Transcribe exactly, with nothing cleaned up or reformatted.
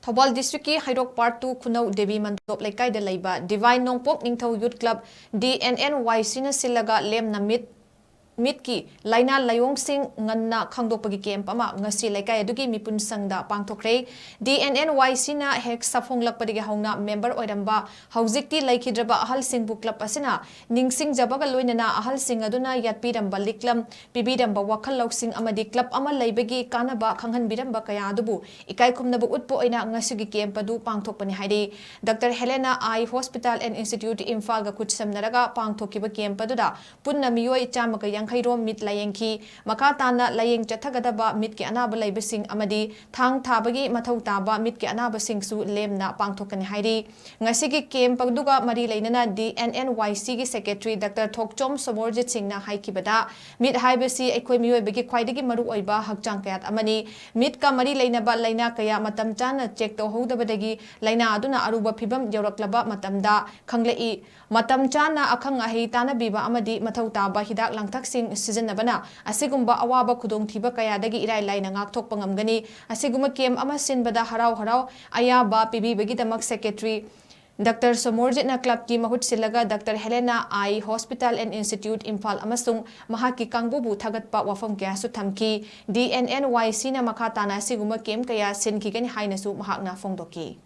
Thoubal district ꯀꯤ ꯍꯩꯔꯣꯛ Part two ꯈꯨꯅꯧ Devi ꯃꯟꯗꯣꯞ ꯂꯩꯀꯥꯏꯗ ꯂꯩꯕ Divine ꯅꯣꯡꯄꯣꯛ ꯅꯤꯡꯊꯧ Youth Club, D N N Y C ꯅ ꯁꯤꯜꯂꯒ ꯂꯦꯝꯅ ꯃꯤꯠ, ꯃꯤꯠꯀꯤ ꯂꯥꯏꯅꯥ ꯂꯥꯏꯑꯣꯡꯁꯤꯡ ꯉꯟꯅ ꯈꯪꯗꯣꯛꯄꯒꯤ camp ꯑꯃ ꯉꯁꯤ ꯂꯩꯀꯥꯏ ꯑꯗꯨꯒꯤ ꯃꯤꯄꯨꯟꯁꯪꯗ ꯄꯥꯡꯊꯣꯛꯈ꯭ꯔꯦ꯫ D N N Y C ꯅ ꯍꯦꯛ ꯁꯥꯐꯣꯡꯂꯛꯄꯗꯒꯤ ꯍꯧꯅ member ꯑꯣꯏꯔꯝꯕ ꯍꯧꯖꯤꯛꯇꯤ ꯂꯩꯈꯤꯗ꯭ꯔꯕ ꯑꯍꯜꯁꯤꯡꯕꯨ club ꯑꯁꯤꯅ ꯅꯤꯡꯁꯤꯡꯖꯕꯒ ꯂꯣꯏꯅꯅ ꯑꯍꯜꯁꯤꯡ ꯑꯗꯨꯅ ꯌꯥꯠꯄꯤꯔꯝꯕ ꯂꯤꯛꯂꯝ, ꯄꯤꯕꯤꯔꯝꯕ ꯋꯥꯈꯜ ꯂꯧꯁꯤꯡ ꯑꯃꯗꯤ club ꯑꯃ ꯂꯩꯕꯒꯤ ꯀꯥꯟꯅꯕ ꯈꯪꯍꯟꯕꯤꯔꯝꯕ ꯀꯌꯥ ꯑꯗꯨꯕꯨ ꯏꯀꯥꯏ ꯈꯨꯝꯅꯕ ꯎꯠꯄ ꯑꯣꯏꯅ ꯉꯁꯤꯒꯤ camp ꯑꯗꯨ ꯄꯥꯡꯊꯣꯛꯄꯅꯤ ꯍꯥꯏꯔꯤ꯫ Doctor Helena Eye Hospital and Institute ꯏꯝꯐꯥꯜꯒ ꯈꯨꯠꯁꯝꯅꯔꯒ ꯄꯥꯡꯊꯣꯛꯈꯤꯕ camp ꯑꯗꯨꯗ ꯄꯨꯟꯅ ꯃꯤꯑꯣꯏ ꯆꯥꯝꯃꯒ ꯌꯥꯡꯈꯩ ꯔꯣꯝ ꯃꯤꯠ ꯂꯥꯌꯦꯡꯈꯤ꯫ ꯃꯈꯥ ꯇꯥꯅ ꯂꯥꯌꯦꯡ ꯆꯠꯊꯒꯗꯕ ꯃꯤꯠꯀꯤ ꯑꯅꯥꯕ ꯂꯩꯕꯁꯤꯡ ꯑꯃꯗꯤ ꯊꯥꯡ ꯊꯥꯕꯒꯤ ꯃꯊꯧ ꯇꯥꯕ ꯃꯤꯠꯀꯤ ꯑꯅꯥꯕꯁꯤꯡꯁꯨ ꯂꯦꯝꯅ ꯄꯥꯡꯊꯣꯛꯀꯅꯤ ꯍꯥꯏꯔꯤ꯫ ꯉꯁꯤꯒꯤ camp ꯑꯗꯨꯒ ꯃꯔꯤ ꯂꯩꯅꯅ D N N Y C ꯒꯤ secretary Doctor ꯊꯣꯛꯆꯣꯝ ꯁꯣꯃꯣꯔꯖꯤꯠ ꯁꯤꯡꯅ ꯍꯥꯏꯈꯤꯕꯗ, ꯃꯤꯠ ꯍꯥꯏꯕꯁꯤ ꯑꯩꯈꯣꯏ ꯃꯤꯑꯣꯏꯕꯒꯤ ꯈ꯭ꯋꯥꯏꯗꯒꯤ ꯃꯔꯨꯑꯣꯏꯕ ꯍꯛꯆꯥꯡ ꯀꯌꯥꯠ ꯑꯃꯅꯤ꯫ ꯃꯤꯠꯀ ꯃꯔꯤ ꯂꯩꯅꯕ ꯂꯥꯏꯅꯥ ꯀꯌꯥ ꯃꯇꯝ ꯆꯥꯅ check ꯇꯧꯍꯧꯗꯕꯗꯒꯤ ꯂꯥꯏꯅꯥ ꯑꯗꯨꯅ ꯑꯔꯨꯕ ꯐꯤꯕꯝ ꯌꯧꯔꯛꯂꯕ ꯃꯇꯝꯗ ꯈꯪꯂꯛꯏ꯫ ꯃꯇꯝ ꯆꯥꯅ ꯑꯈꯪ ꯑꯍꯩ ꯇꯥꯟꯅꯕꯤꯕ ꯑꯃꯗꯤ ꯃꯊꯧ ꯇꯥꯕ ꯍꯤꯗꯥꯛ ꯂꯥꯡꯊꯛꯁꯤꯡ ꯁꯤꯖꯤꯟꯅꯕꯅ ꯑꯁꯤꯒꯨꯝꯕ ꯑꯋꯥꯕ ꯈꯨꯗꯣꯡꯊꯤꯕ ꯀꯌꯥꯗꯒꯤ ꯏꯔꯥꯏ ꯂꯥꯏꯅ ꯉꯥꯛꯊꯣꯛꯄ ꯉꯝꯒꯅꯤ꯫ ꯑꯁꯤꯒꯨꯝꯕ camp ꯑꯃ ꯁꯤꯟꯕꯗ ꯍꯔꯥꯎ ꯍꯔꯥꯎ ꯑꯌꯥꯕ ꯄꯤꯕꯤꯕꯒꯤꯗꯃꯛ secretary Doctor ꯁꯣꯃꯣꯔꯖꯤꯠꯅ club ꯀꯤ ꯃꯍꯨꯠ ꯁꯤꯜꯂꯒ Doctor Helena Eye Hospital and Institute Imphal ꯑꯃꯁꯨꯡ ꯃꯍꯥꯛꯀꯤ ꯀꯥꯡꯕꯨꯕꯨ ꯊꯥꯒꯠꯄ ꯋꯥꯐꯝ ꯀꯌꯥꯁꯨ ꯊꯝꯈꯤ꯫ D N N Y C ꯅ ꯃꯈꯥ ꯇꯥꯅ ꯑꯁꯤꯒꯨꯝꯕ camp ꯀꯌꯥ ꯁꯤꯟꯈꯤꯒꯅꯤ ꯍꯥꯏꯅꯁꯨ ꯃꯍꯥꯛꯅ ꯐꯣꯡꯗꯣꯛꯈꯤ꯫